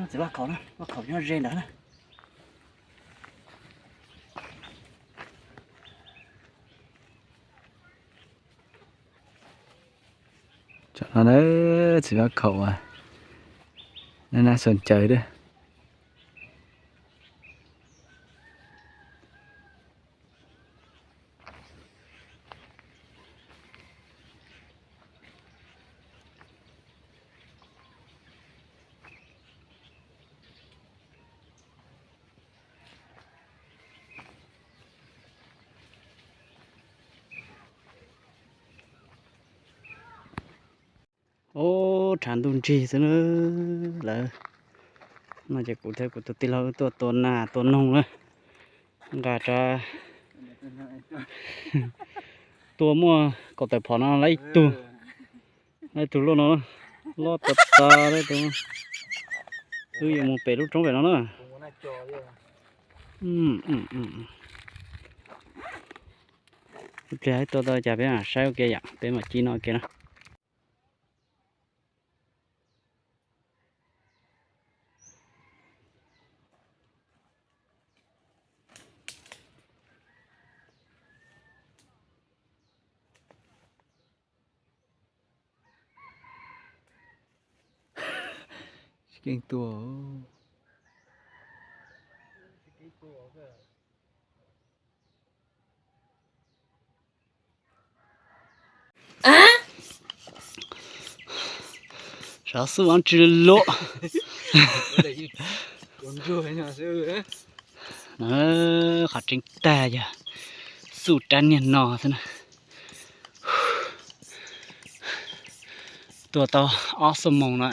Txiv Vaj Khaum na, Vaj Khaum nyob ze ntawd na. Tam no na, txiv Vaj Khaum, nab nab xyoo caws thiab. Ub, rhav ntuj nrig xwb na lawm. No ces kuv thiab kuv tus tij laug wb tuaj tua nas tua noog na. Nqa rab, tua muaj kaum tawm phom no lawm ib tug, lawm ib tug loj no, loj tas tas lawm tus. Wb yuav mus pem lub roob pem no na. Ib pliag ib tua tau cas peb mam saib ua ke yom, peb mam ci no ua ke na. Tsis keej tua. Sav xub ua tsis luam. Qhov tseeb tag yog xub rab niag no xwb na. Tua tau ob xuab moos no,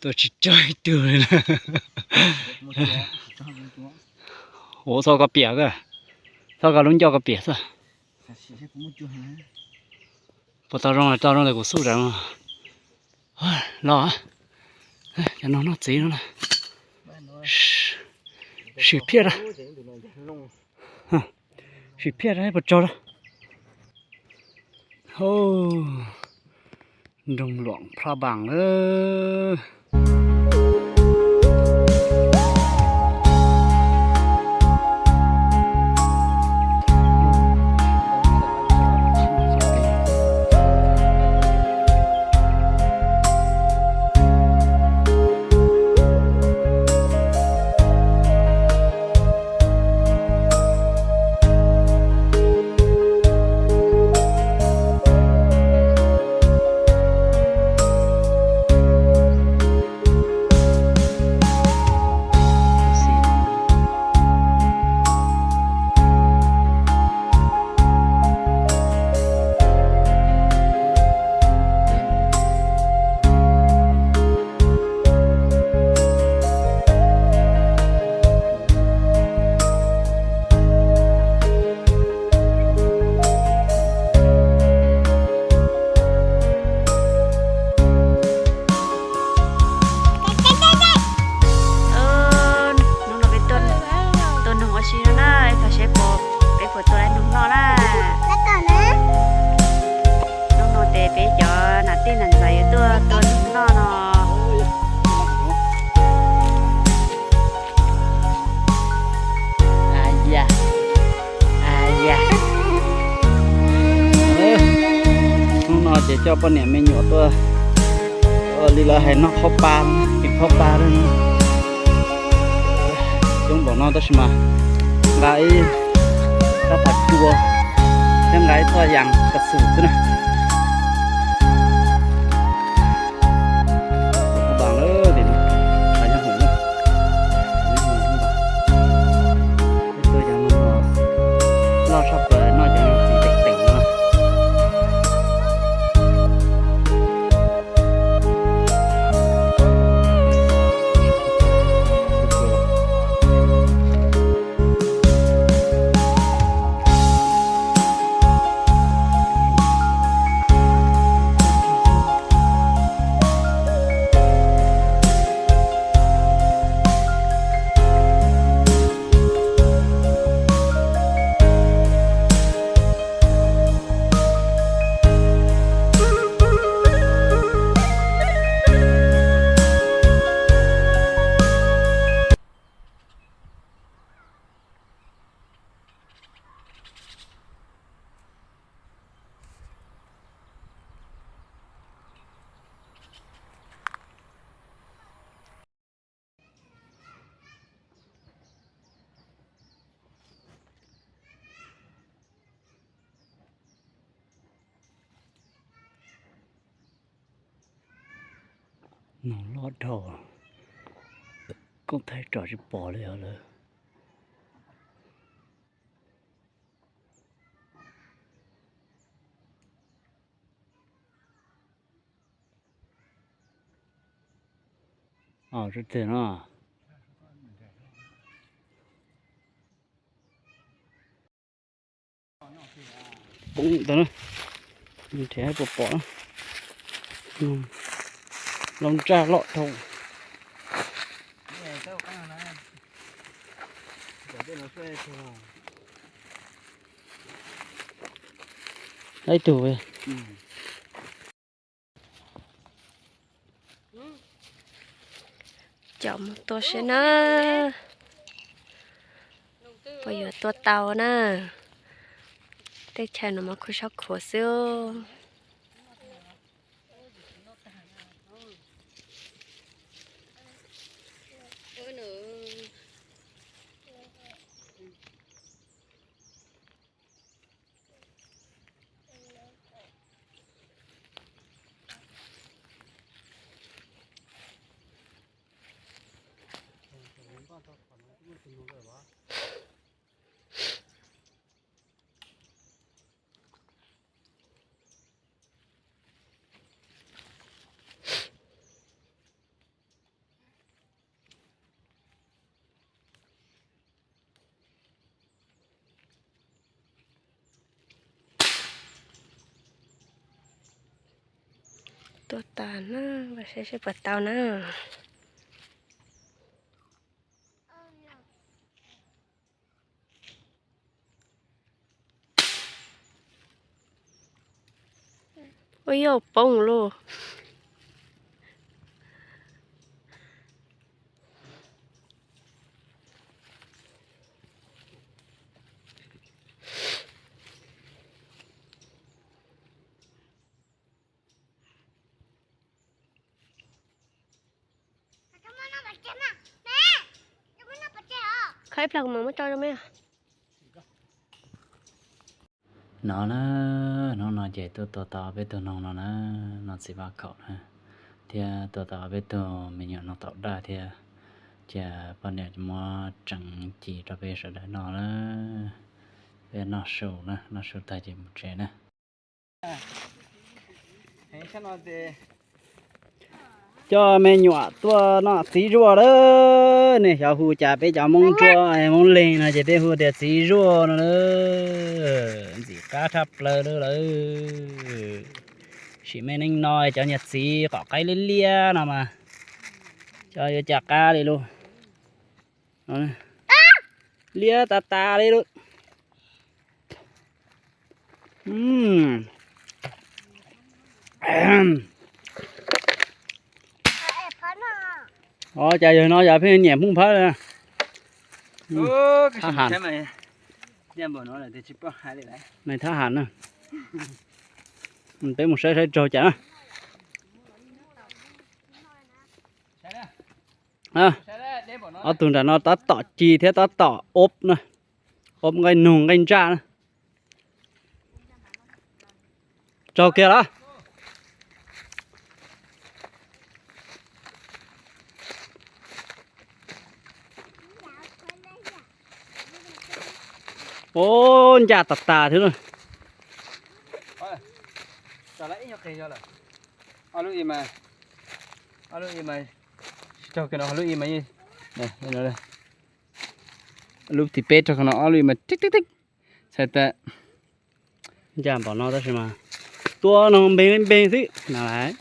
tua tsis tsawg ib tug li na. Ua txhob koj piam, txhob koj lub ncauj koj piam xwb. Puas tau zoo, tau zoo ntawm kuv xub ram los. Cov no noj txiv no na. Sim phiaj ra. Sim phiaj ra puas tsaug ra. Nroog Luam Phaj Npaas lawm. Hnub no peb tua noog ua si no na, peb saib puas, peb puas tua tau noog noj na. Hnub no ces peb cov nam tij nam ntxawm yuav tuaj tua noog noj no. Hnub no ces coj poj niam me nyuam tuaj, li lawv hais noj qhaub pa, ceev qhaub pa. Coob npaum no tab sis mas nqa ib rab phom cua thiab nqa ib txoj yas kas xum xwb na. Loj tshaj plaws no ces txiv teem teem no. Noog loj dhau, koob thaij tsom tsis pom li os lawm. Os, twg no. Poob ntawd na, nrhiav puas pom. Loo ntsaj loj dhau. Ib tug. Coj mus tua seb na, puas yuav tua tau na. Teb chaws no mas kuj sab khuav xwb. Tua tas na, saib seb puas tau na. Ua yog poob lauj. Khawb ib plag kuv mam muab tso rau mej. No na, hnub no ces tuaj tua tau peb tug noog no na, no txiv vaj khaum na, thiab tua tau peb tug me nyuam noog taum daj thiab. Ces poj niam muab tseev ci rau peb sawv daws noj na, peb noj su na, noj su tag ces mus tsev na. Coj me nyuam tuaj noj txiv zuaj lawm, nej xyov hu cas peb cov Hmoob Ntsuab Hmoob Leeg no ces peb hu tias txiv zuaj no na. Ntxim qab tshaj plaws li lawm. Sim me neej no cov niag txiv qom qaib liab liab no mas cov yuav cas qab li lauj. Liab tas tas li lauj. Os, cas yawg no yog pheej nyiam Hmoob Phab. Thab ham, thab ham na. Peb mus saib saib raug cas na. Ob tug nram no tab tom ci thiab tab tom ob na, ob nqaij noog nqaij ntsaj na. Raug kiag los? Ub, ncaj tas tas thiab na. Lub thib peb raug no, ob lub mas tib tib tib. Txhais tas ncaj npaum no tab sis mas tua no npeeg npeeg xwb na lawm.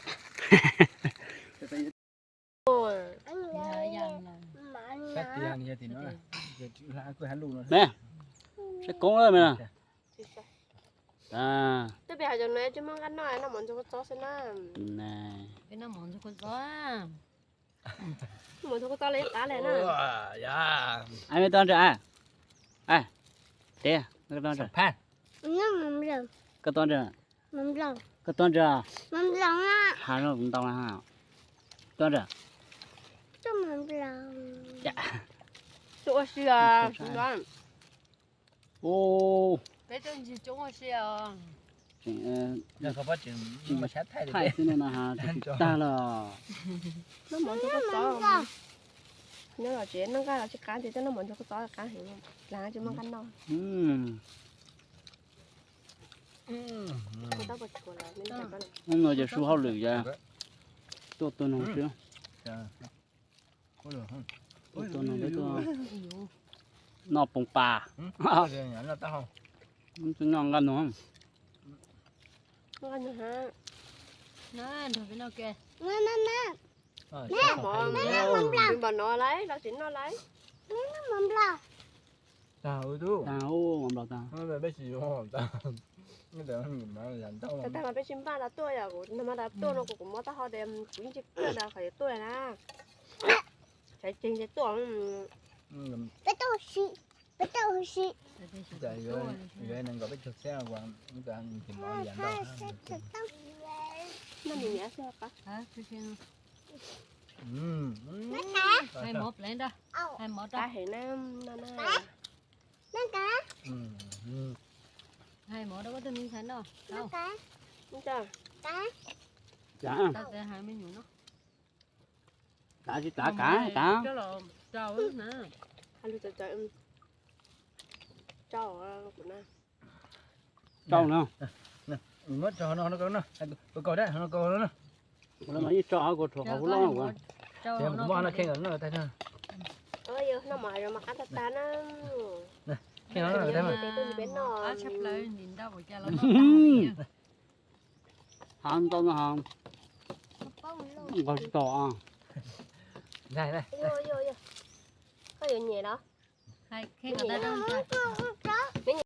Saib koob lawm mas. Ai, mej tuaj ntshe, ai, teb, koj tuaj ntshe, koj tuaj ntshe, koj tuaj ntshe, ha, ntau, tuaj ntshe. Ub, peb coob ntsis coob ua si os. Tseem, tseem thaij xwb no na, tseem tag los. Noj mov ntxuag kua txob. Nyob los tsev noj nqaij los tsis qab, ces coj noj mov ntxuag kua txob qab heev, lav tsis muaj nqaij noj. Hnub no ces su hauj lwm ces tuaj tua noog xwb. Tuaj tua noog peb tuaj noj poos pas. Tsis noj nqaij noog. Nrog peb noj ke. Npam no lawm los tsis noj lawm. Tag ub tub. Tag ub, npam tag. Tag mas peb tsis npaj rau tuaj, yog kuv nag hmo rau tuaj no kuv kuv muab taub hau tias kuv yeej tsis kawg rau qhov yuav tuaj na. Tshaib tseg ces tuaj. Peb tuaj si, peb tuaj si. Yuav nees nkaum peb caug txhiab, hais mov plev nrog, hais mov rau. Hais mov rau koj tus me ntxhais noj. Tau, tau tias hais me nyuam noj. Kav tsis kav, kav, kav. Rau na. Rau na. Muab rau hauv no, hauv no kaus na, kaus kaus na. Lawv mas yeej rau hauv kaus rhuav qhov hub loj ua. Ces kuv muab hauv no kheej kaus na, tag na. Noj mov hais zog mas qab tag tag na. Kheej no na, tag na. Hav ntau no hav. Nqos tsis tau. Koj yuav nyem los?